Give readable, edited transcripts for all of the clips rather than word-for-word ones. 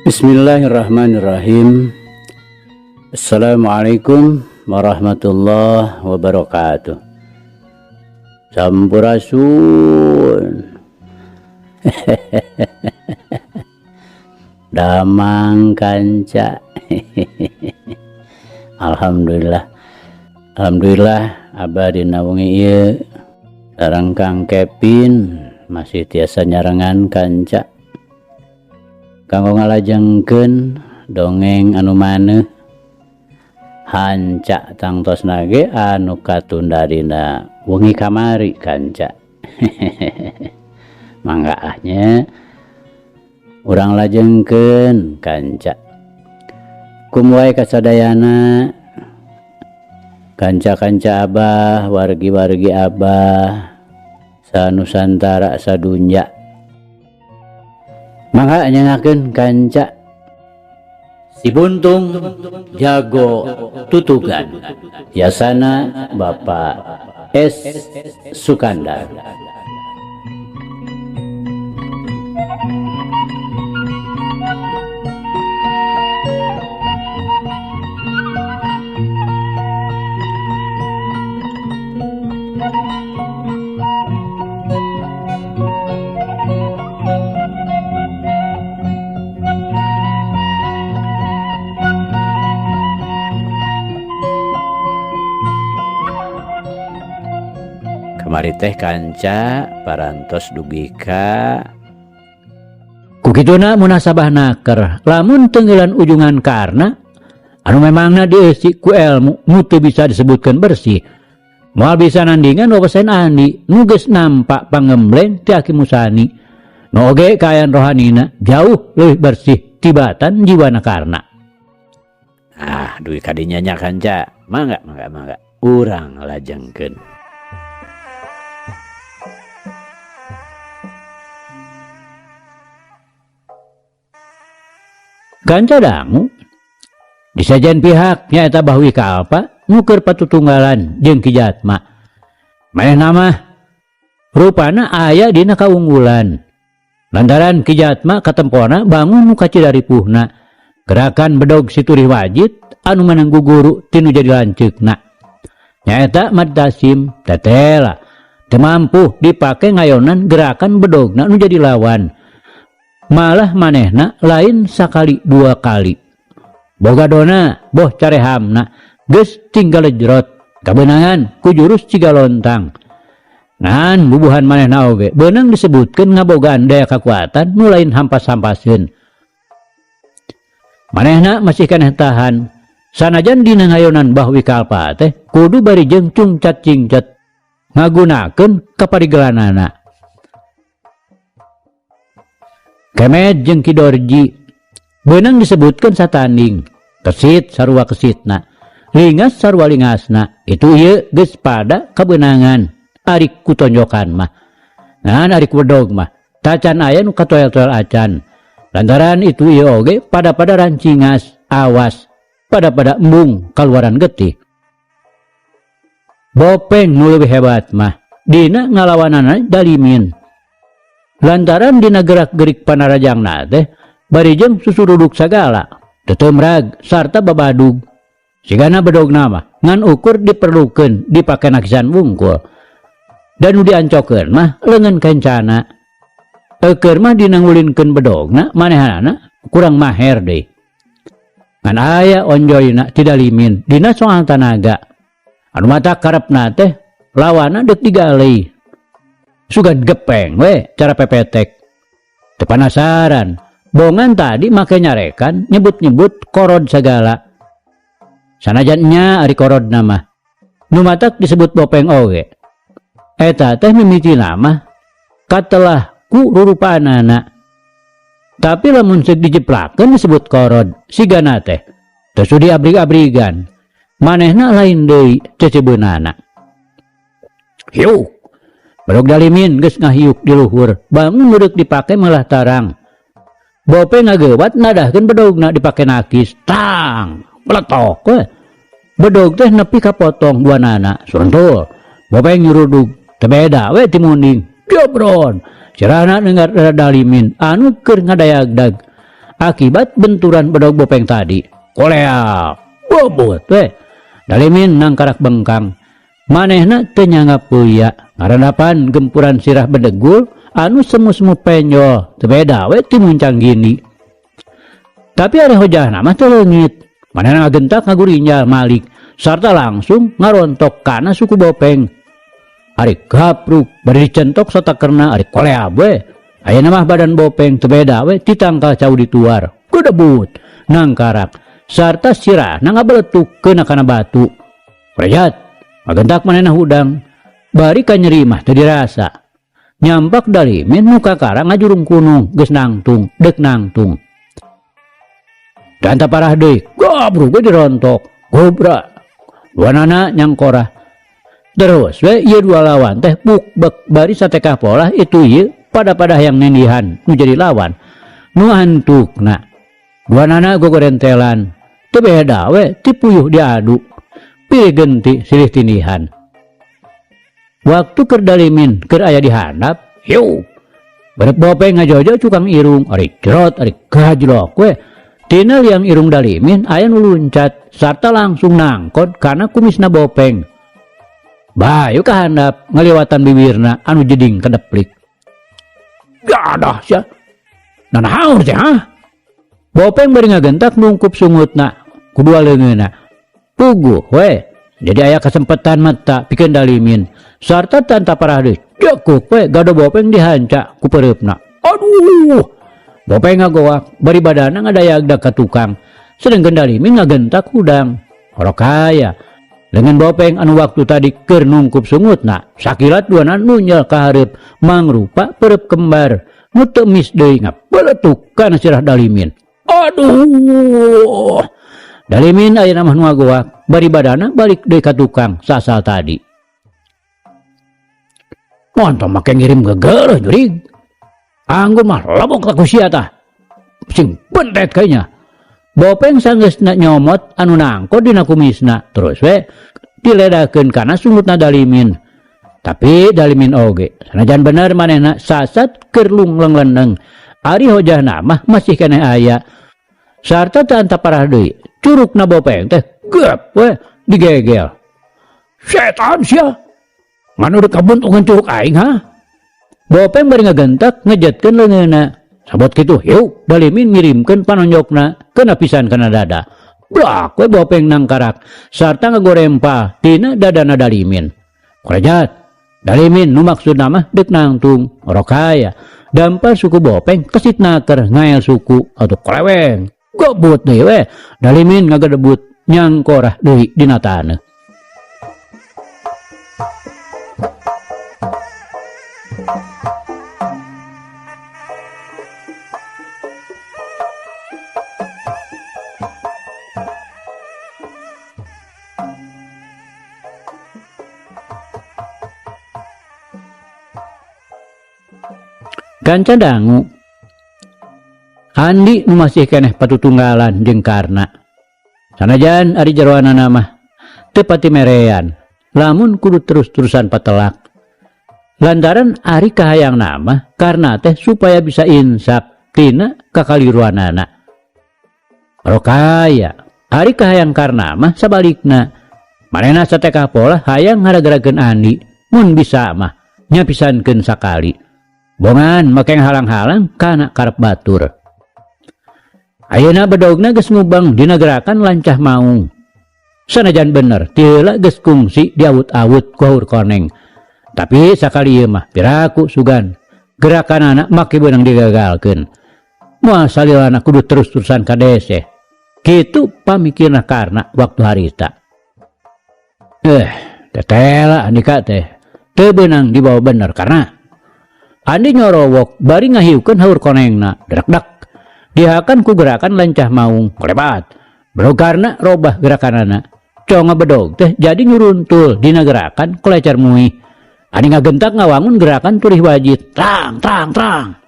Bismillahirrahmanirrahim. Assalamualaikum warahmatullahi wabarakatuh. Sampurasun. Damang kanca. Alhamdulillah. Alhamdulillah abah dina wengi ieu sareng Kang Kevin masih tiasa nyarengan kanca. Kanggo ngalajengkeun dongeng anu maneuh hanca tangtosna ge anu katunda dina wengi kamari kanca. Mangga ah nya urang lajengkeun kanca. Kum wae kasadayana kanca-kanca abah, wargi-wargi abah sanusantara sadunya. Mangga nyengakeun kanca Si Buntung Jago Tutugan Yasana Bapak S Sukandar. Kamari teh kanca parantos dugi ka kukituna munasabah naker lamun tenggelan ujungan karna anu memangna dieusi ku elmu nu teu bisa disebutkeun bersih moal bisa nandingan wawasan andi nu geus nampak pangembleng ti Aki Musani nu oge kaayaan rohanina jauh leuwih bersih tibatan jiwana karna. Ah dugi kadinya nya kanca mangga mangga mangga urang lajengkeun. Kanca dangu di sajian pihak nyaeta Bahwi Kalpa nu keur patutunggalan jeung Ki Jatma. Manehna mah rupana aya dina kaunggulan. Lantaran Ki Jatma katempona bangun nu kacida ripuhna. Gerakan bedog Siturih Wajid anu menang guguru tinu jadi lanceukna. Nyaeta Madtasim tetela teu mampu dipake ngayonan gerakan bedogna nu jadi lawan. Malah manehna lain sakali dua kali. Boga dona boh carehamna geus tinggal lejrot kabeunangan ku jurus Cigalontang. Ngan bubuhan manehna oge beunang disebutkeun ngabogaan daya kakuatan nu lain hampas-hampaseun. Manehna masih keneh tahan sanajan dina ngayonan Bahwi Kalpa teh kudu bari jeung cungcat-cingcat ngagunakeun kaparigelanana. Kemed jeung Ki Dorji beunang disebutkeun satanding kesit sarua kesitna lingas sarua lingasna itu ieu geus pada kabeunangan ari ku tonjokan mah ngan ari ku bedog mah tacan aya nu katoel-toel acan lantaran itu ieu oge pada-pada rancingas awas pada-pada embung kaluaran getih. Bopeng nu leuwih hebat mah dina ngalawanana dalimin lantaran dina gerak-gerik panarajangna teh bari jeung susuruduk sagala tetemrag sarta babadug sigana bedogna mah ngan ukur diperlukeun dipake nakisan wungkul dan nu diancokeun mah leungeun kencana eukeun mah dina ngulinkeun bedogna manehanana kurang maher deui ngan aya onjoyna ti dalimin dina soal tanaga anu mata karepna teh lawana deuk digaleuy sugan gepeng we cara pepetek teu panasaran bongan tadi make nyarekan nyebut-nyebut korod sagala sanajan nya ari korodna mah nu matak disebut bopeng oge eta teh mimitina mah katelah ku rurupaanana tapi lamun seuk dijeplakeun disebut korod sigana teh teu sudi abrig-abrigan manehna lain deui cecebeunana. Hiuk bedog dalimin geus ngahiuk di luhur bangun nu deuk dipake meulah tarang Bopeng ngageuwat nadahkeun bedogna dipake nakis tang meletok we. Bedog teh nepi kapotong duanana suruntul Bopeng nyurudug teu beda we ti munding jobron sirahna dengar dalimin anu keur ngadayagdag Akibat benturan bedog bopeng tadi. Koleak, bobot we. Dalimin nangkarak bengkang. Manehna teu nyanggap peuya. Ngarandapan gempuran sirah bedegul anu semu-semu penjol teu beda we ti muncang gini. Tapi ari hojahna mah teu leungit. Manehna ngagentak ngagurinjal malik sarta langsung ngarontok kana suku bopeng. Ari gapruk bari dicentok satakerna ari koleab we. Ayeuna mah badan bopeng teu beda we ti tangkal cau dituar. Gedebut nangkarak sarta sirahna ngabeletuk keuna kana batu. Rejat ngagentak manehna hudang bari kanyeri mah teu dirasa. Nyampak dalimin nu kakara ngajurung kunung geus nangtung deuk nangtung. Dan parah deui gabruk we dirontok. Gobra duanana nyangkorah. Terus we ieu dua lawan teh bukbek bari satekah polah itu ieu pada-pada hayang nindihan nu jadi lawan. Nu antukna duanana gogorentelan teu beda we ti puyuh diadu. Pilih genti silih tindihan. Waktu keur dalimin keur aya di handap, hiu. Barep bopeng ngajojo cukang irung, ari cerot ari gajlok we. Tina liang irung dalimin aya nu luncat sarta langsung nangkot kana kumisna bopeng. Bayu ka handap ngaliwatan bibirna anu jeding kedeplik. Gadah sia. Nanaon teh ha? Bopeng bari ngagentak nungkup sungutna ku dua leungeunna. Puguh we. Jadi aya kesempatan mata pikeun dalimin sarta tanta parah deui. Jekuk we gado bopeng dihanca ku peureupna. Aduh. Bopeng ngagoak bari badana ngadayagdag ka tukang. Sedengkeun dalimin ngagentak hudang. Horok haya. Lengan bopeng anu waktu tadi keur nungkup sungutna, sakilat duana nunyel ka hareup mangrupa peureub kembar. Nu teu mis deui ngapeletuk kana sirah dalimin. Aduh. Dalimin ayeuna mah nu ngagoak bari badana balik deui ka tukang sasal tadi. Montong make ngirim gegeuleuh jurig. Anggur mah lebok ku sia tah. Sing bentet kayaknya. Bopeng sanggeusna nyomot anu nangkot dina kumisna terus we diledakeun kana sungutna dalimin. Tapi dalimin oge sanajan bener manehna sasat keur lungleng-leneng. Ari hojahna mah masih keneh aya. Sarta teu anta parah deui. Curugna bopeng teh gep we digegel. Setan sia. Nganu deuk kabuntungan curug aing ha? Bopeng bari ngagentak ngejetkeun leungeunna. Sabot kitu hiu dalimin ngirimkeun panonjokna kena pisan kana dada. Blak we bopeng nangkarak sarta ngagorempa tina dadana dalimin. Korejat dalimin nu maksudna mah deuk nangtung orok haya. Dampar suku bopeng kesit naker ngael suku atau koleweng. Gobut deui we dalimin ngagedebut nyangkorah deui dina taneuh. Kanca dangu Andi nu masih keneh patutunggalan jeung Karna. Sanajan ari jeroanana mah teu pati merean, lamun kudu terus-terusan patelak. Lantaran ari kahayangna mah Karna teh supaya bisa insap tina kakaliruanana. Rokaya, ari kahayang Karna mah sabalikna. Manehna satekah pola hayang ngaragrakeun Andi, mun bisa mah nyapisankeun sakali. Bongan make halang-halang kana karep batur. Ayeuna bedogna geus ngubang dina gerakan lancah maung. Sanajan bener ti heula geus kungsi diawut-awut ku haur koneng. Tapi sakali ieu mah piraku sugan gerakanana make beunang digagalkeun. Moal salilana kudu terus-terusan ka deseh. Kitu pamikirna Karna waktu harita. Tetela Andika teh teu beunang dibawa bener karena Andi nyorowok bari ngahiukeun haur konengna drekdak. Dihakan ku gerakan lancah maung kolebat. Bedog Karna robah gerakanana. Conga bedog teh jadi nyuruntul dina gerakan kolecer muih. Andi ngagentak ngawangun gerakan turih wajit. Trang trang trang.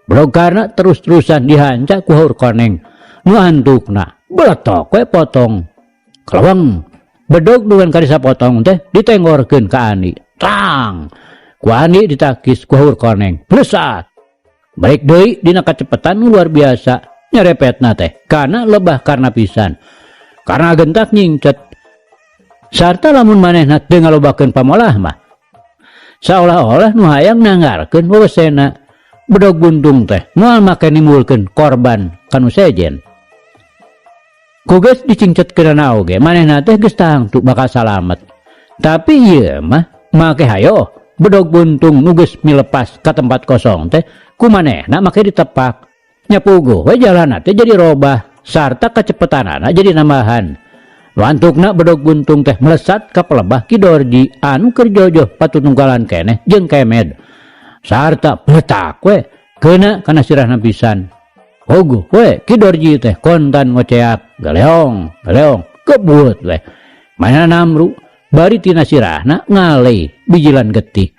Bedog Karna terus-terusan dihanca ku haur koneng. Nu antukna beletok we potong. Kalawang bedog duan karisa potong teh ditengorkeun ka Andi. Trang. Ku Andi ditakis ku haur koneng. Blesat. Balik deui dina kacepetan nu luar biasa. Nyarepetna teh kana lebah Karna pisan. Karna gentak nyingcet. Sarta lamun manehna teu ngalobakeun pamolah mah. Saolah-olah nu hayang nanggarkeun wewesena. Bedog buntung teh moal make nimbulkeun korban kanu sejen. Ku geus dicingcetkeunana oge manehna teh geus tangtu bakal salamet. Tapi ieu mah make hayo bedog buntung nu geus milepas ka tempat kosong teh ku manehna make ditepak. Nya puguh we jalanna teh jadi robah sarta kacepetanana jadi nambahan. Wantukna bedog buntung teh melesat ka pelebah Ki Dorji anu keur jojoh patutunggalan keneh jeung Kemed. Sarta peletak we kena kana sirahna pisan. Puguh we Ki Dorji teh kontan ngoceak galeong galeong kebut we. Manehna namru bari tina sirahna ngalei bijilan getih.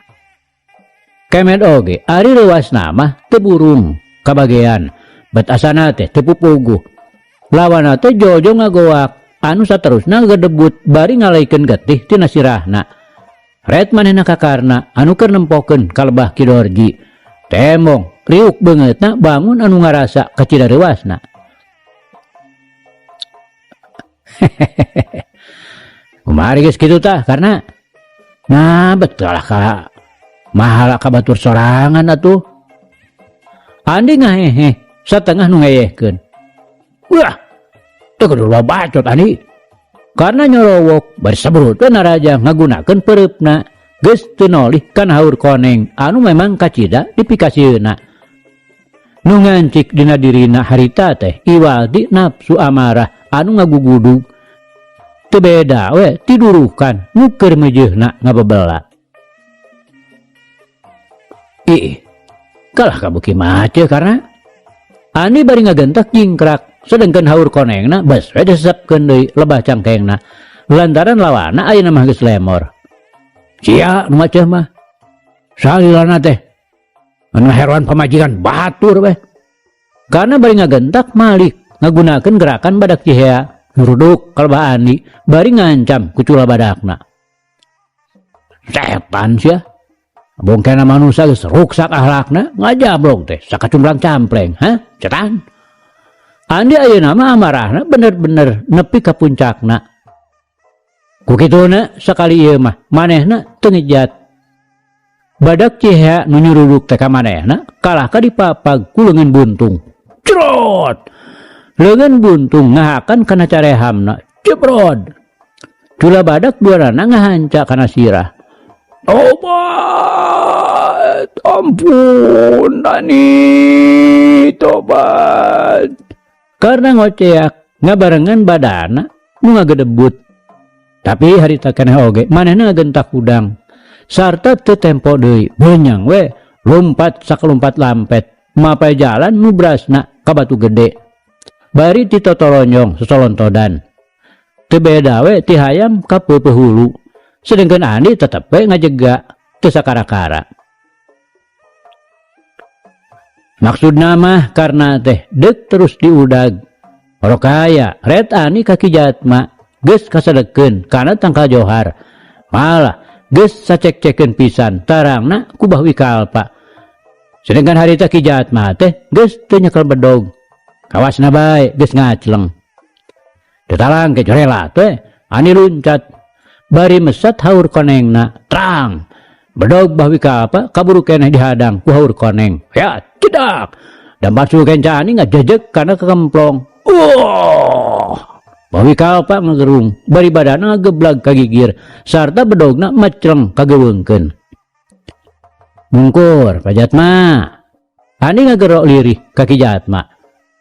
Kemed oge ari leuwasna mah teu burung kabagean bet asana teh teu pupuguh. Lawana teh jojo ngagoak anu saterusna ngagedebut bari ngaleikeun getih tina sirahna. Ret manehna ka Karna anu keur nempokeun ka lebah Ki Dorji. Tembong riuk beungeutna bangun anu ngarasa kacida reuasna. Kumaha geus kitu tah Karna? Nah betul lah ka mahala ka batur sorangan atuh. Andi ngaheheh satengah nu ngeyehkeun. Wah, teu kudu bacot Andi. Karena nyorowok bari sabrut we naraja ngagunakeun peureupna geus teu nolih kana haur koneng anu memang kacida dipikasieuna. Nu ngancik dina dirina harita teh iwal di nafsu amarah anu ngagugudug. Teu beda we tidurukan nu keur meujeuhna ngabebela. Ih, kalah kabuki maceuh karena Andi bari ngagentak jingkrak. Sedangkan haur konengna bes we disesepkeun deui lebah cangkengna. Lantaran lawana ayeuna mah geus lemor. Sia nu maceuh mah. Salilana teh anu heroan pamajikan batur we. Karena bari ngagentak Malik ngagunakeun gerakan badak cihea nuruduk ka lebah Andi bari ngancam ku cula badakna. Setan sia. Bongkena manusia geus ruksak akhlakna ngajablong teh sakacumbrang campleng, ha? Setan. Andi ayeuna mah amarahna bener-bener nepi ka puncakna. Ku kituna sakali ieu mah manehna teu ngejat. Badak cihea nu nyuruduk teh ka manehna kalah ka dipapag ku leungeun buntung. Cerot! Leungeun buntung ngahakan kana carehamna. Ceprot! Cula badak duanana ngahanca kana sirah. Tobat! Ampun, Dani, tobat. Karena ngoceak ngabarengan badana nu ngagedebut. Tapi harita keneh oge manehna ngagentak hudang. Sarta teu tempo deui, benyang we lompat sakalompat lampet, mapai jalan nu brasna ka batu gede. Bari titotolonyong sosolontodan. Teu beda we ti hayam ka peupeut hulu. Sedengkeun Andi tetep we ngajega teu sakara-kara. Maksudna mah karena teh deuk terus diudag. Rokaya ret Ani ka Ki Jatma geus kasadekeun kana tangkal johar. Malah geus sacek-cekeun pisan tarangna ku Bah Wikalpa. Sedengkeun harita Ki Jatma teh geus teu nyekel bedog. Kawasna bae geus ngacleng. Teu talang ke jorela teh Ani luncat bari mesat haur konengna trang. Bedog Bah Wikalpa kaburu keneh dihadang ku haur koneng. Ya cedak. Dan batu kenca Ani ngajejek kana kekemplong. Wah! Bah Wikalpa ngagerung bari badana ngageblag ka gigir sarta bedogna macleng kageuweungkeun. Mungkur Pak Jatma. Ani ngagerok lirih ka Ki Jatma.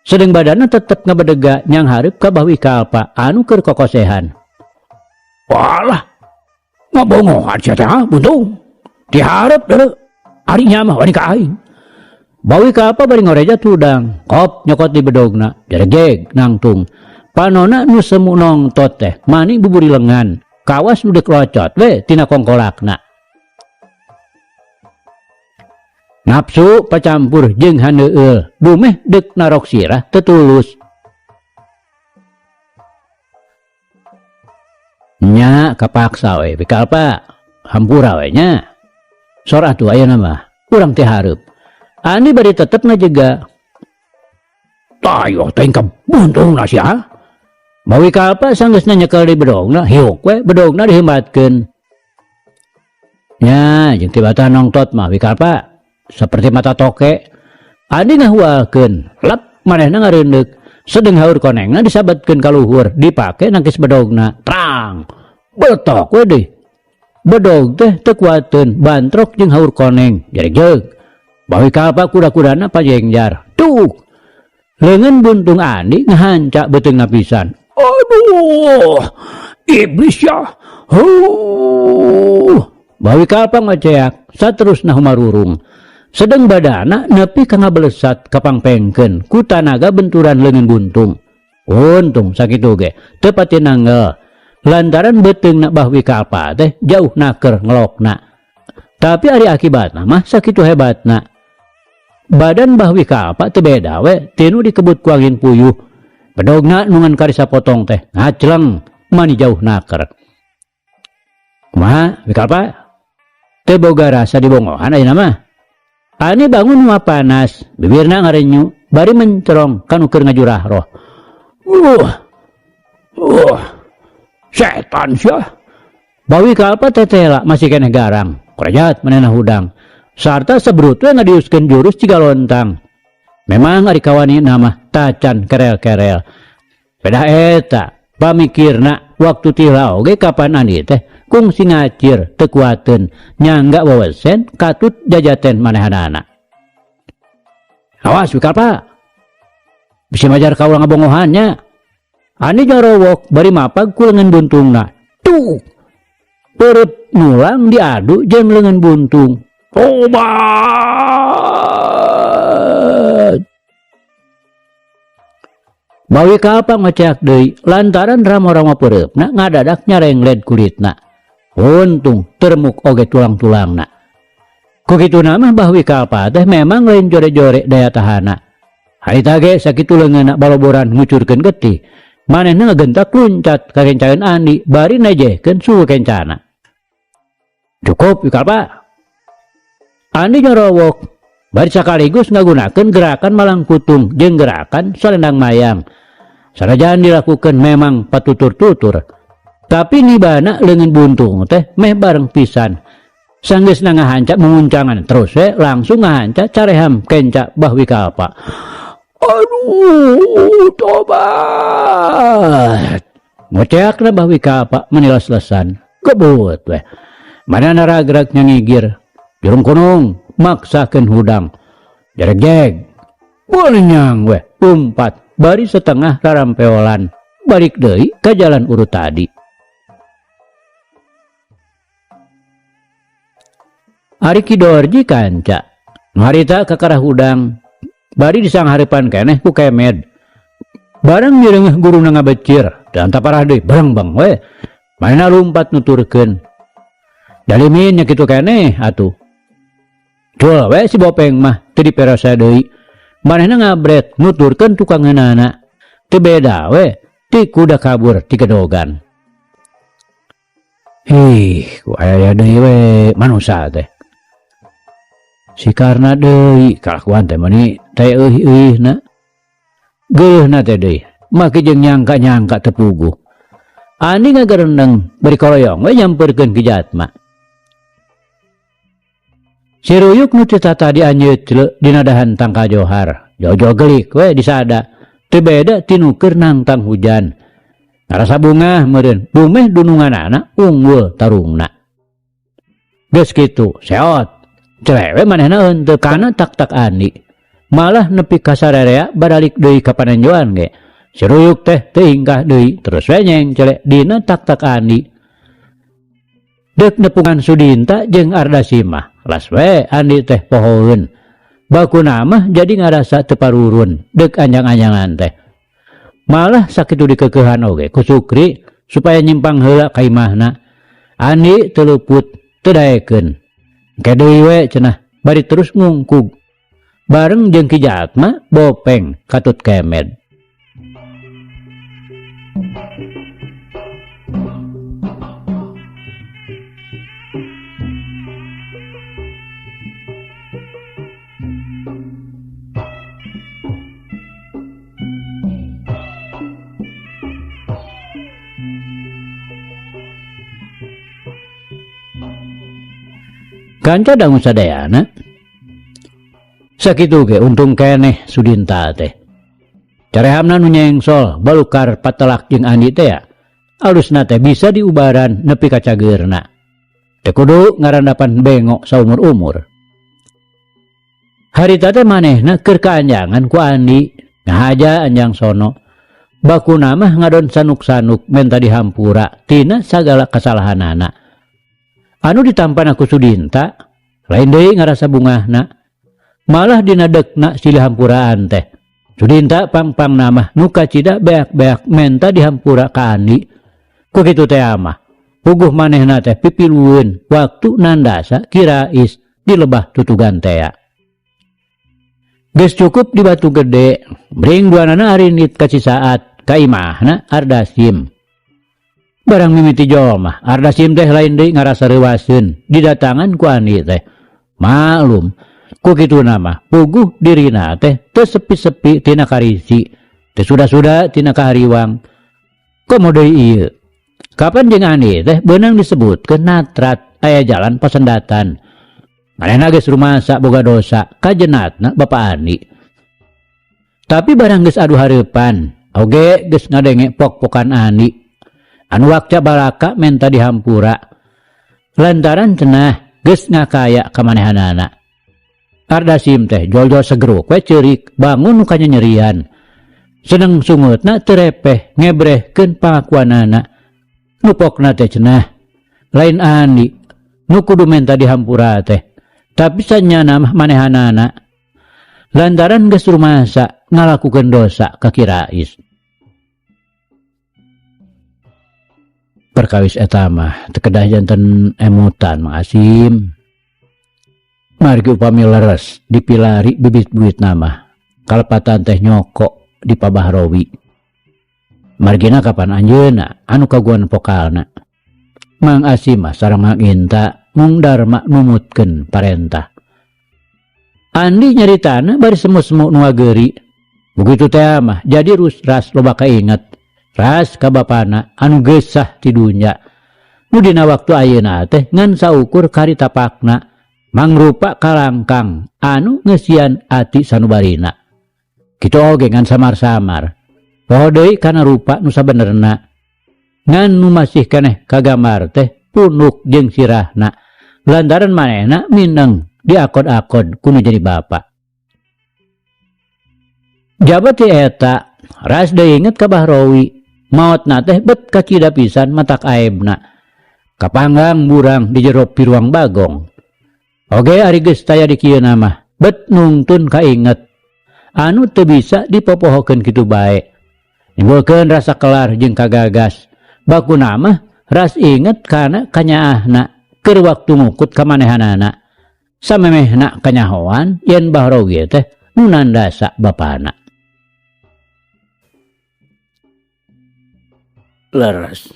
Sedeng badana tetep ngabedega nyang hareup ka Bah Wikalpa anu keur kokosehan. Walah, ngabongohan sia teh, ha, buntung. Dihareup deuleu. Ari nya mah wani ka aing. Bah Wikalpa bari ngoreja tudang, kop nyokot di bedogna, jaregeg nangtung. Panona nu semu nongtot teh mani buburi lengan, kawas nu deuk locot we tina kongkolakna. Nafsu pacampur jeung handeueul, dumeh deuk narok sirah teu tulus. Nya kapaksa we Wikalpa, hampura we nya. Sor atuh ayeuna mah, urang teh hareup. Andi bari tetep ngajega. Tayo teh ka buntungna sia. Bawi Kalpa sanggeusna nyekel di bedogna, hiuk we bedogna dihembatkeun. Nya jeung tibatan nongtot mah Wikalpa seperti mata toke. Andi ngahualkeun, lep manehna ngareundeuk. Sedeng haur konengna disabetkeun ka luhur, dipake nangkis bedogna. Trang. Betok we deui. Bedog teh teu kuateun, bantrok jeung haur koneng. Jarejeug. Bawi Kalpa kuda-kudana pajengjar. Tuk. Leungeun buntung Andi ngahanca beuteungna pisan. Aduh, iblis ya. Huh. Bawi Kalpa ngoceak, saterusna humarurung. Sedeng badana nepi ka ngabelesat kapangpengkeun ku tanaga benturan leungeun buntung. Untung sakitu ge teu pati nanggel. Lantaran beuteungna Bahwi Kalpa teh jauh naker ngelokna. Tapi ari akibatna mah sakitu hebatna. Badan Bahwi Kalpa teu beda we tinu dikebut ku angin puyuh. Bedogna nu ngan karisa potong teh ngacleng mani jauh naker. Kumaha Wikalpa? Teu boga rasa dibongohan ayeuna mah. Ani bangun mah panas, bibirna ngarenyu, bari mencerong kanu keur ngajurah roh. Setan sia. Bawi Kalpa tetela masih keneh garang, korejat manehna hudang. Sarta sebrut we ngadiuskeun jurus ciga lontang. Memang ari kawani mah tacan kerel-kerel. Pedah eta pamikirna waktu tila oge kapan Andi teh kungsi ngacir teu kuateun nyangga wewesen katut jajaten manehanana. Awas Wikalpa. Bisi majar kaula ngabongohan nya. Andi nyorowok bari mapag ku leungeun buntungna. Tuh. Perut nulang diadu jeung leungeun buntung. Tobat. Bawi Kalpa ngoceak deui lantaran ramo-ramo peureupna ngadadak nyarengled kulitna. Untung termuk oge tulang-tulangna. Ku kituna mah Bahwi Kalpa teh memang lain jore-jore daya tahana. Harita ge sakitu leungeunna baloboran ngucurkeun getih. Manehna ngagentak luncat ka kencaeun Andi bari nejehkeun suhu kencana. Cukup Wikalpa. Andi nyorowok bari sakaligus ngagunakeun gerakan malang kutung jeung gerakan salendang mayang. Sanajan dilakukeun memang patutur-tutur, tapi nibana leungeun buntung teh meh bareng pisan. Sanggeusna ngahanca menguncangan terus we langsung ngahanca careham kenca Bahwi Kalpa. Aduh, tobat. Ngoceakna Bahwi Kalpa menilas-lesan. Kebut we. Manehna ragrag nyangigir. Jurung kunung maksakeun hudang. Jaregjeg. Bolenyang we, umpat bari setengah rarampeolan. Balik deui ka jalan urut tadi. Ari Ki Dorji kanca. Nu harita kakarah hudang. Bari disanghareupan keneh ku Kemed. Barang mireungeuh guruna ngabecir, dan taparah deui bareng-beng we. Manehna lumpat nuturkeun. Dalimin nya kitu keneh atuh. Cul we si Bopeng mah teu diperasa deui. Manehna ngabret nuturkeun tukangeunana. Teu beda we ti kuda kabur ti gedogan. Hih, ku aya deui we manusa teh. Si Karna deui kalakuan teh mani teh euih-euihna. Geuleuhna teh deui, make jeung nyangka-nyangka teu puguh. Andi ngagerendeng bari koroyong we nyampeurkeun Ki Jatma. Si Ruyuk nu teu tatadi anjeut dina dahan tangkal johar. Jol-jol gelik we disada. Teu beda ti nu keur nangtang hujan. Ngarasa bungah meureun, bumeh dununganana unggul tarungna. Geus kitu, seot. Celewe manehna henteu kana tak-tak Andi. Malah nepi ka sarerea baralik deui ka panenjoan ge. Si Ruyuk teh teu hingkah deui, terus we nyengcele dina tak-tak Andi. Deuk nepungan Sudinta jeung Ardasima, las we Andi teh pohoeun. Bakuna mah jadi ngarasa teu parurun deuk anjang-anjangan teh. Malah sakitu dikekeuhan oge ku Sukri supaya nyimpang heula ka imahna. Andi teu luput teu daekeun. Engke deui we cenah bari terus ngungkug. Bareng jeung Ki Jatma Bopeng katut Kemed. Kanca dangu sadayana. Sakitu ge untung keneh Sudinta teh. Carehamna nu nyengsol balukar patelak jeung Andi teh ya. Alusna teh bisa diubaran nepi ka cageurna. Teu kudu ngarandapan bengok saumur-umur. Harita teh manehna keur kaanjangan ku Andi, ngahaja anjang sono. Bakuna mah ngadon sanuk-sanuk menta dihampura tina sagala kasalahanana. Anu ditampana ku Sudinta, lain deui ngarasa bungahna. Malah dina dekna silih hampuraan teh. Sudinta pang-pangna mah nu kacida beak-beak menta dihampura ka Andi. Ku kitu teh mah, puguh manehna teh pipilueun waktu nandasa kirais di lebah tutugan tea. Geus cukup di Batu Gede, bring duanana arinit ka Cisaat, ka imahna Ardasim. Barang mimiti jol mah, Ardasim teh lain deui ngarasa reuaseun didatangan ku Andi teh. Maklum, ku kituna mah puguh dirina teh teu sepi-sepi tina karisi, teu suda-suda tina kahariwang. Komo deui ieu? Kapan jeung Andi teh beunang disebutkeun natrat aya jalan pasendatan. Manehna geus rumasa boga dosa kajenatna Bapa Andi. Tapi barang geus adu hareupan, oge geus ngadenge pok-pokan Andi. Anu wakca balaka menta dihampura. Lantaran cenah geus ngakaya ka manehanana. Ardasim teh jol-jol segeruk we ceurik bangun nu kanyanyerian. Seneng sungutna teu repeh ngebrehkeun pangakuanana. Nu pokna teh cenah lain Andi nu kudu menta dihampura teh. Tapi sanyana mah manehanana. Lantaran geus rumasa ngalakukeun dosa ka Kirais. Perkawis eta mah teu kedah janten emutan Mang Asim. Margi upami leres dipilari bibit-bibitna mah kalepatan teh nyoko di Pabahrowi. Margina kapan anjeunna anu kaguan pokalna. Mang Asim mah sareng Mang Inta mung darma numutkeun parentah. Andi nyaritana bari semu-semu nu ngageuri. Begitu teh mah jadi ras loba kainget. Ras ka bapana anu geus sah ti dunya. Nu dina waktu ayeuna teh ngan saukur karita tapakna mangrupa kalangkang anu ngeusian ati sanubarina. Kitu oge ngan samar-samar. Poho deui kana rupa nu sabenerna. Ngan nu masih keneh kagambar teh punuk jeung sirahna. Lantaran manehna mineng diakod-akod ku nu jadi bapa. Jaba ti eta, ras deui inget ka Bahrowi. Maotna teh bet kacida pisan matak aibna. Kapanggang burang di jero piruang bagong. Oge ari geus taya di kieu mah, bet nungtun kainget. Anu teu bisa dipopohokeun kitu bae. Nimbulkeun rasa kelar jeung kagagas. Bakuna mah ras inget kana kanyaahna keur waktu ngukut ka manehanana. Samemehna kanyahoan yen Bahrowi teh nu nandasa bapana. Leres.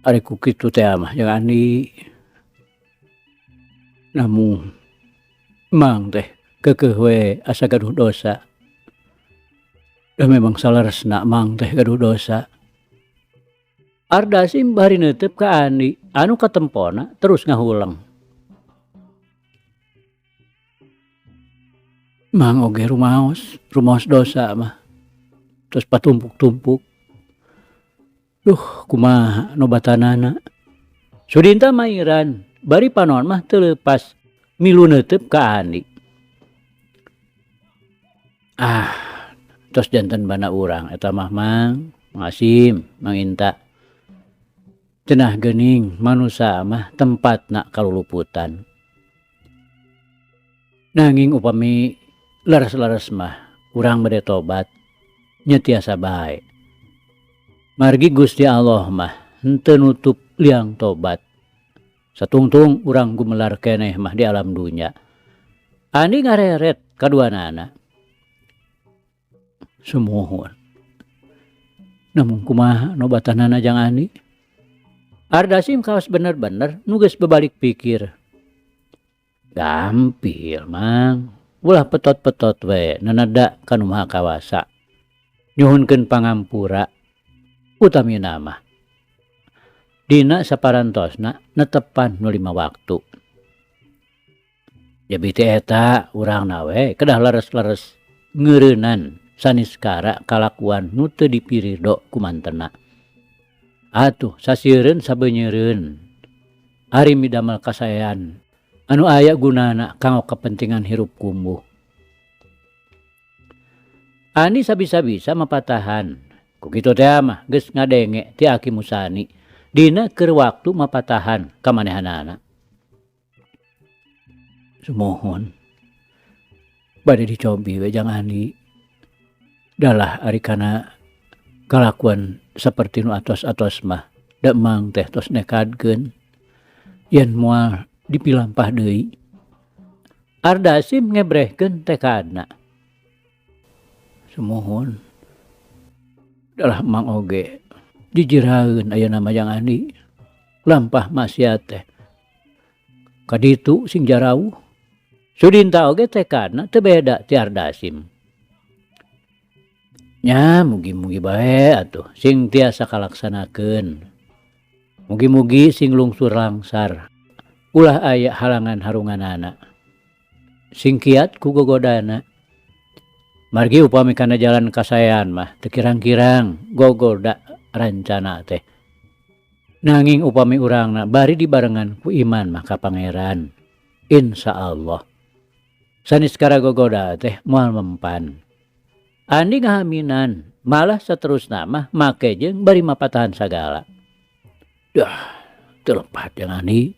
Ari ku kitu teh mah jeung Andi. Namun mang teh keukeuh we asa gaduh dosa. Da memang saleresna mang teh gaduh dosa. Ardasim bari neuteub ka Andi anu katempona terus ngahuleng. Mang oge rumaos, rumaos dosa mah. Terus patumpuk-tumpuk. Duh, kumaha nobatanana. Sudinta mairan, bari panon mah teu leupas milu neuteub ka Andi. Ah, tos janten bana urang eta mah Mang, Mang Asim, Mang Inta. Cenah geuning manusa mah tempatna kaluluputan. Nanging upami leres-leres mah urang bade tobat nya tiasa bae. Margi Gusti Allah mah henteu nutup liang tobat. Satungtung urang gumelar keneh mah di alam dunya. Andi ngareret kaduanana. Sumuhun. Namun kumaha nobatanana jang Andi? Ardasim kawas bener-bener nu geus bebalik pikir. Gampil mang, ulah petot-petot we nanada ka nu maha kawasa. Nyuhunkeun pangampura utamina mah. Dina saparantosna netepan nu lima waktu. Jabi ti eta urangna we kedah leres-leres ngeureunan saniskara kalakuan nu teu dipirido ku mantena. Atuh sasieureun sabenyeureun ari midamel kasaean anu aya gunana kanggo kepentingan hirup kumbuh. Ani sabisa-bisa mapatahan. Ku kitu teh mah geus ngadenge ti Aki Musani dina keur waktu mapatahan ka manehanana. Sumuhun bade dicobi we jang Andi. Dalah ari kana kalakuan saperti nu atos-atos mah da emang teh tos nekadkeun yen moal dipilampah deui. Ardasim ngebrehkeun tekadna. Sumuhun dalah emang oge jijiraeun ayeuna mah jang Andi lampah maksiat teh kaditu sing jarauh. Sudinta oge tekadna teu beda ti Ardasim. Nya mugi-mugi bae atuh sing tiasa kalaksanakeun. Mugi-mugi sing lungsur langsar ulah aya halangan harunganana. Sing kiat ku gogodana. Margi upami kana jalan kasaean mah teu kirang-kirang gogoda rancana teh. Nanging upami urangna bari dibarengan ku iman mah ka Pangeran. Insyaallah. Saniskara gogoda teh moal mempan. Andi ngahaminan malah saterusna mah make jeung bari mapatahan sagala. Dah teu lepat jeung Andi.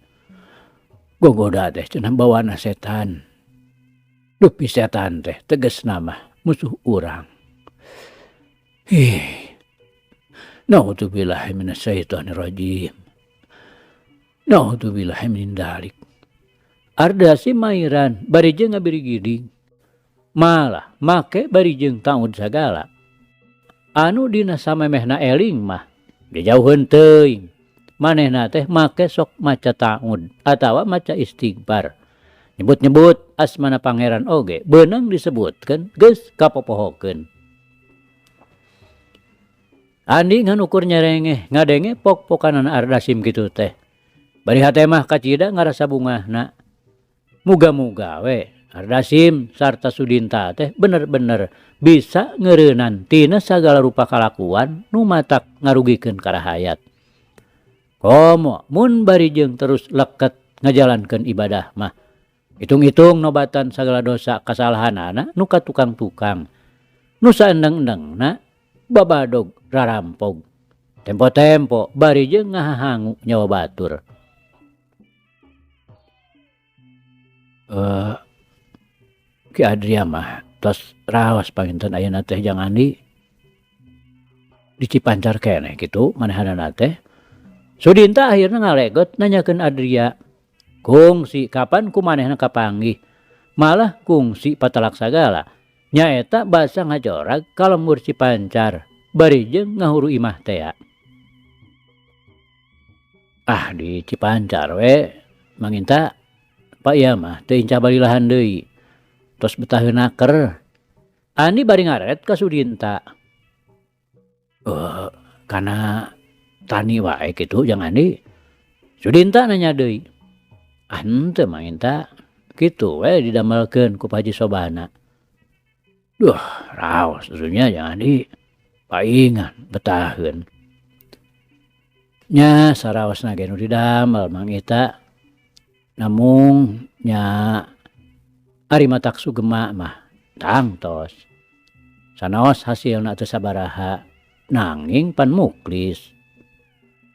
Gogoda teh cenah bawana setan. Dupi setan teh tegasna mah musuh urang. Ih. Naudzubillahi minasyaitonirrajim. Naudzubillahi min dzalik. Ardasi mairan bari jeung ngabirigiding. Malah make bari jeung taud sagala. Anu dina samemehna eling mah dijauheun teuing. Manehna teh make sok maca taud atawa maca istighfar. Nyebut-nyebut asmana pangeran oge beunang disebutkeun geus kapopohokeun. Andi ngan ukur nyerengeh ngadenge pok-pokanana Ardasim kitu teh. Bari hate mah kacida ngarasa bungahna. Muga-muga we Ardasim sarta Sudinta teh bener-bener bisa ngeureunan tina sagala rupa kalakuan nu matak ngarugikeun ka rahayat. Komo mun bari jeung terus leket ngajalankeun ibadah mah. Hitung-hitung nobatan sagala dosa kasalahanana nu ka tukang-tukang. Nu saendeng-endengna babadog rarampog. Tempo-tempo bari jeung ngahahangu nyawa batur. Ki Adria mah tos raos panginten ayeuna teh jang Andi di Cipancar keneh kitu manehanana teh. Sudinta akhirna ngalegot nanyakeun Adria. Kungsi kapan ku manehna kapanggih. Malah kungsi patalak sagala. Nyaeta basa ngajorag ka lembur Cipancar bari jeung ngahuru imah tea. Ah di Cipancar we manginta Pak ieu mah teu incah balilahan deui. Tos betaheun naker. Andi bari ngaret ka Sudinta. Kana tani wae kitu jang Andi. Sudinta nanya deui. Ah henteu manginta kitu we didamelkeun ku Pak Haji Sobana. Duh, raos asunya jang Andi. Paingan betaheun. Nya saraosna ge nu didamel Mang Ita. Namung nya ari matak sugema mah tangtos. Sanaos hasilna teu sabaraha nanging pan muklis.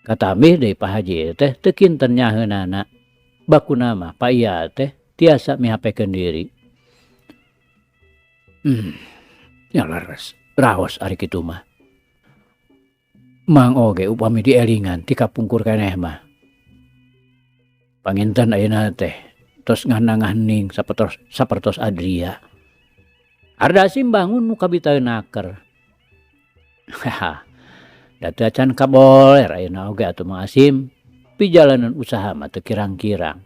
Katamih deui Pak Haji teh teu kinten nyaheunana. Bakuna mah Pak Iya teh tiasa mihapekeun diri. Nya leres raos ari kitu mah. Mang oge upami dielingan ti kapungkur keneh mah. Panginten ayeuna teh tos nganang-nganing sapertos Adria. Ardasim bangun nu kabitaeun naker. Haha. Da teu acan kaboler ayeuna oge atuh Mang Asim. Pijalanan usaha mah teu kirang-kirang.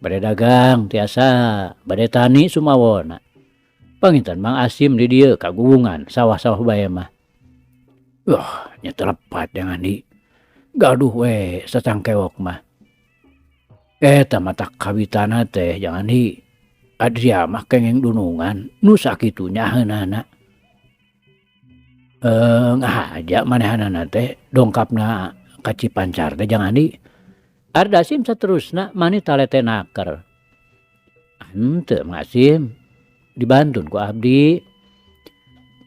Bade dagang tiasa, bade tani sumawona. Panginten Mang Asim di dieu kaguwungan sawah-sawah bae mah. Wah, nya teu lepat jang Andi. Gaduh we sacangkewok mah. Eta matak kawitana teh jangan hi Adria mah kenging dunungan nu sakitu nyaheunana. Ngahaja manehanana teh dongkapna ka Cipancar teh jangan di Ardasim saterusna mani talete naker. Henteu Mang Asim dibantun ku abdi.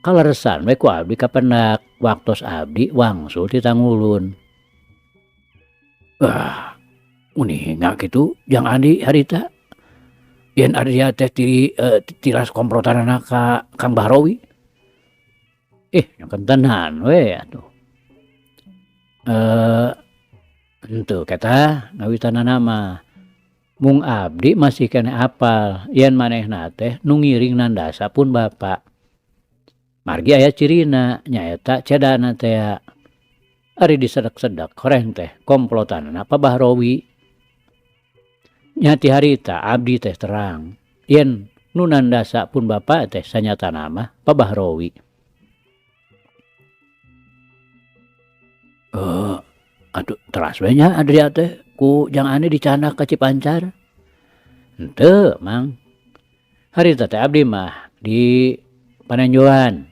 Kaleresan we ku abdi kapendak waktos abdi wangsul ti Tangulun. Ah, uninga kitu Jang Andi harita. Yen Adria teh tilas komplotanana ka Kang Bahrawi. Ih, nyakentenan we atuh. Henteu ketah ngawitanana mah. Mung abdi masih keneh apal yen manehna teh nu ngiring nandasa pun bapa. Margi aya cirina nyaeta cedana tea. Ari disedek-sedek horeng teh komplotanana Pa Bahrawi. Nya ti harita abdi teh terang yen nu nandasa pun bapa teh sanyatana mah Pa Bahrawi. Aduh teras we nya Adria teh ku Jang Andi dicandak ka Cipancar. Henteu Mang. Harita teh abdi mah di Panenjoan.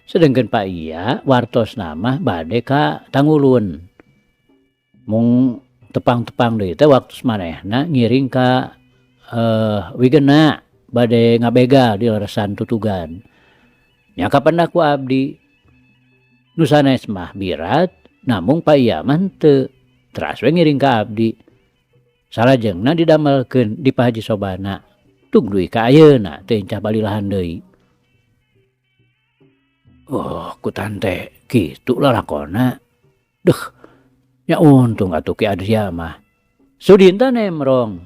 Sedengkeun Pak Iya wartosna mah bade ka Tangulun. Mung tepang-tepang deui teh waktu manehna ngiring ka Wigena bade ngabegal di leresan tutugan. Nya kapendak ku abdi. Nu sanes mah birat namung Pak Iya mah henteu. Teras we ngiring ka abdi. Salajengna didamelkeun di Pak Haji Sobana. Tug duit ka ayeuna teu encah balilahan deui. Oh, ku tante kitu lalakona. Duh, nya untung atuh Ki Adria mah. Sudinta nemrong.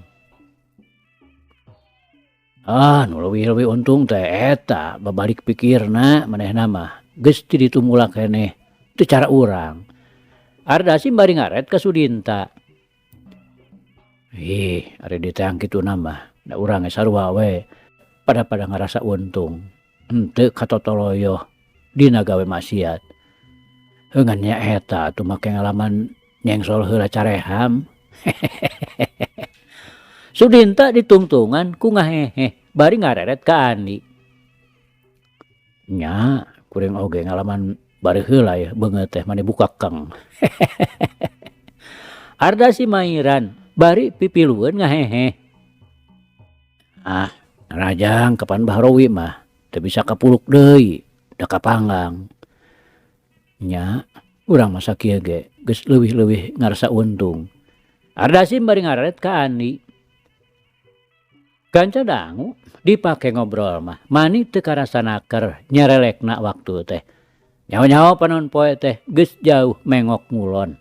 Ah, nu leuwih-leuwih untung teh eta babalik pikirna manehna mah. Geus ti ditu mula keneh teu cara urang. Ardasim bari ngaret ka Sudinta. Ih, ari diteang kituna mah da urang ge sarua we pada-pada ngarasa untung. Henteu katotoloyoh dina gawe maksiat. Heungan nya eta atuh make ngalaman nyengsol heula careham. Sudinta ditungtungan ku ngaheheh bari ngareret ka Andi. Nya kuring oge ngalaman bari heula yeuh beungeut teh mani buka keng. Arda si Mairan bari pipilueun ngaheheh. Ah, rajang kapan Bahrawi mah teu bisa kapuluk deui da kapanggang. Nya urang mah sakieu ge geus leuwih-leuwih ngarasa untung. Ardasim bari ngaret ka Andi. Kanca dangu dipake ngobrol mah mani teu karasa naker nyerelekna waktu teh. Nyaho-nyaho panon poe teh geus jauh mengok ngulon.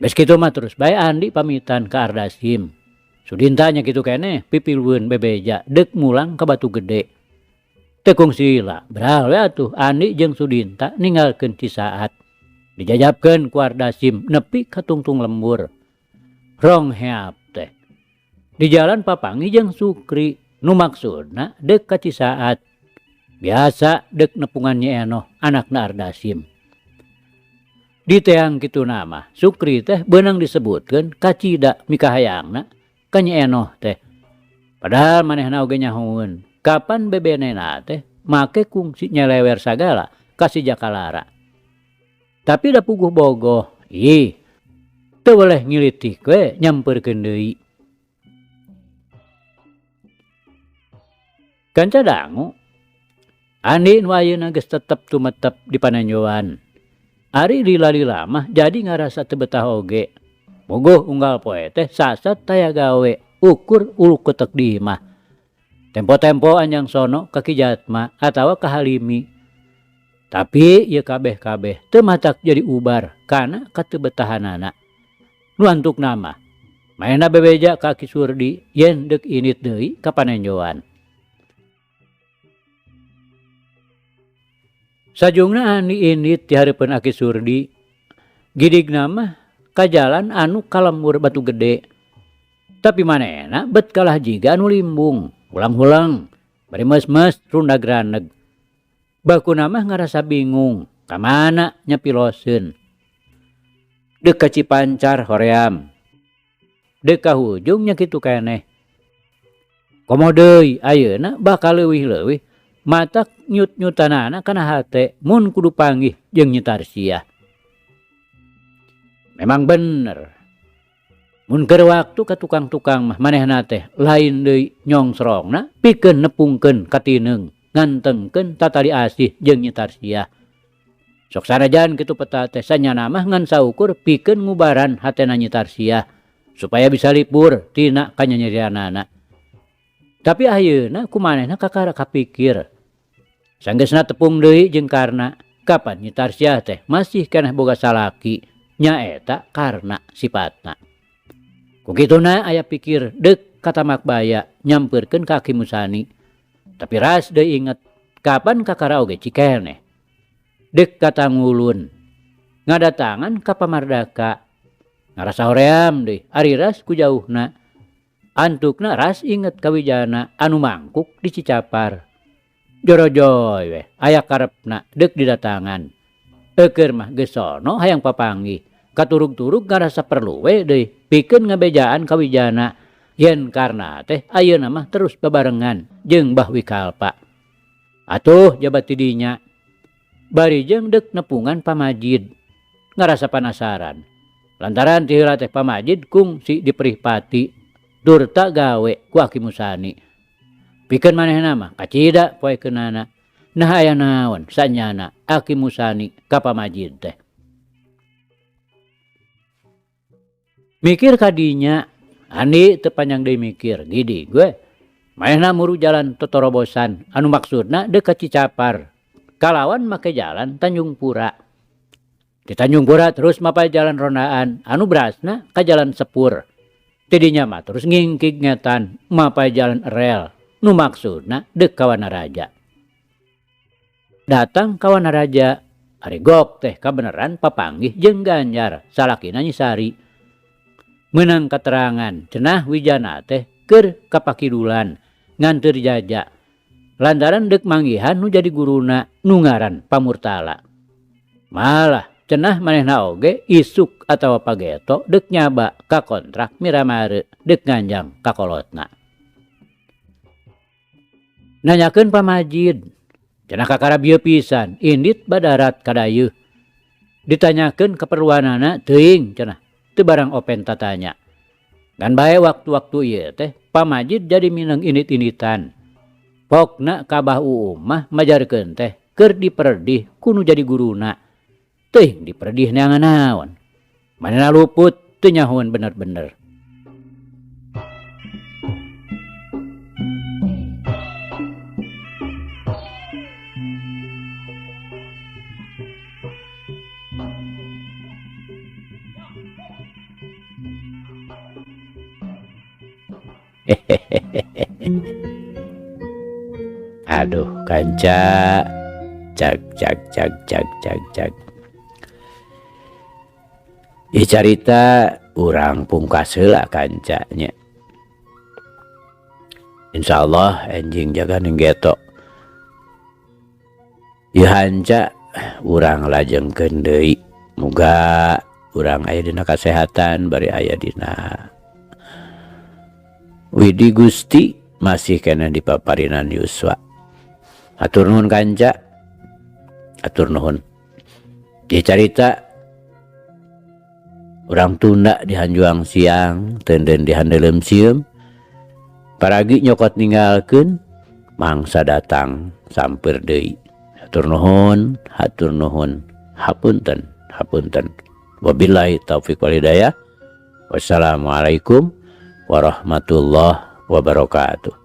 Geus kitu mah terus bae Andi pamitan ka Ardasim. Sudinta nya kitu keneh pipilueun bebeja deuk mulang ka Batu Gede. Teu kungsila beral we atuh Andi jeung Sudinta ninggalkeun Cisaat. Dijajabkeun ku Ardasim nepi ka tungtung lembur. Rong heap teh. Di jalan papanggih jeung Sukri nu maksudna deuk ka Cisaat. Biasa deuk nepungan Nyi Enoh anakna Ardasim. Diteang kituna mah Sukri teh beunang disebutkeun kacida mikahayangna ka Nyi Enoh teh. Padahal manehna oge nyahoeun kapan bebenena teh make kungsi nyelewer sagala ka si Jakalara. Tapi da puguh bogoh, ih teu weleh ngilitik we nyampeurkeun deui. Kanca dangu Andi nu ayeuna geus tetep tumetep di panenjoan. Ari lila-lila mah jadi ngarasa teu betah oge. Bogoh unggal poe teh sasat taya gawe ukur uluk ketek di imah. Tempo-tempo anjang sono ka Ki Jatma atawa ka Halimi. Tapi ieu kabeh-kabeh teu matak jadi ubar kana katebetahanana. Nu antukna mah maena bebeja ka Ki Surdi yen deuk init deui ka panenjoan. Sajungna Andi indit di hareupeun Aki Surdi, gidigna mah ka jalan anu ka lembur Batu Gede. Tapi manehna bet kalah jiga anu limbung, hulang-hulang, bari meus-meus rundag raneg. Bakuna mah ngarasa bingung, ka mana nyapiloseun. Deuk ka Cipancar hoream. Deuk ka hujung nya kitu keneh. Komo deui ayeuna bakal leuwih-leuwih matak nyut-nyutanana kana hate mun kudu panggih jeung Nyi Tarsiah. Memang bener. Mun keur waktu ka tukang-tukang mah manehna teh lain deui nyongsrongna pikeun nepungkeun katineung ngantengkeun tatali asih jeung Nyi Tarsiah. Sok sanajan kitu peta teh sanyana mah ngan saukur pikeun ngubaran hatena Nyi Tarsiah supaya bisa lipur tina kanyanyerianana. Tapi ayeuna ku manehna kakara kapikir. Sanggeusna tepung deui jeung Karna, kapan Nyi Tarsiah teh masih keneh boga salaki nyaeta Karna sipatna. Ku kituna aya pikir deuk ka Tamakbaya nyampeurkeun ka Aki Musani. Tapi ras deui inget kapan kakara oge cikeneh. Deuk ka Tangulun ngadatangan ka Pamardaka. Ngarasa hoream deui ari ras ku jauhna. Antukna ras inget ka Wijana anu mangkuk di Cicapar. Jorojoy weh aya karepna deuk didatangan. Eukeur mah geus sono hayang papanggih. Katurug-turug ngarasa perlu we deui pikeun ngabejaan ka Wijana yen Karna teh ayeuna mah terus babarengan jeung Bah Wikalpa. Atuh jabat ti dinya. Bari jeung deuk nepungan Pamajid. Ngarasa panasaran. Lantaran ti heula teh Pamajid kungsi di Perihpati turta gawe ku Aki Musani. Pikeun manehna mah kacida poekeunana. Nah aya naon sanyana Aki Musani ka Pamajid teh. Mikir kadinya, Andi teu panjang deui mikir, gidi gue. Manehna muru jalan totorobosan anu maksudna deuk ka Cicapar. Kalawan make jalan Tanjung Pura. Di Tanjung Pura terus mapay jalan rondaan anu berasna ka jalan Sepur. Tidinya mah terus ngingkig ngetan mapay jalan rel nu maksudna deuk ka Wanaraja. Datang ka Wanaraja, ari gok teh kabeneran papanggih jeung Ganjar salakina Nyi Sari. Meunang katerangan cenah Wijana teh keur kapakidulan nganteur jaja. Lantaran deuk manggihan nu jadi guruna nu ngaran Pamurtala. Malah cenah manehna oge isuk atawa pageto deuk nyaba ka kontrak Miramare deuk nganjang ka kolotna. Nanyakeun Pamajid, cenah kakara bieu pisan indit badarat kadayeuh. Ditanyakeun keperluanana teuing cenah teu barang open tatanya. Ngan bae waktu-waktu ieu teh Pamajid jadi mineng indit-inditan. Pokna ka Bah Uum mah majarkeun teh keur diperdih ku nu jadi guruna. Teuing diperdih neangan naon. Manehna luput teu nyahoeun bener-bener. Aduh kanca, cak cak cak cak cak cak. Ieu carita urang pungkas heula kanca nya. Insyaallah enjing jaga ning geto. Ieu hanca urang lajengkeun deui. Muga urang aya dina kasehatan bari aya dina Widi Gusti masih keneh di paparinan Yuswa. Hatur nuhun kanca. Hatur nuhun. Ieu carita urang tunda di hanjuang siang, teunden di handeuleum sieum. Paragi nyokot ninggalkeun mangsa datang sampeur deui. Hatur nuhun, hatur nuhun. Hapunten, hapunten. Wabillahi taufik wal hidayah. Wassalamualaikum warahmatullahi wabarakatuh.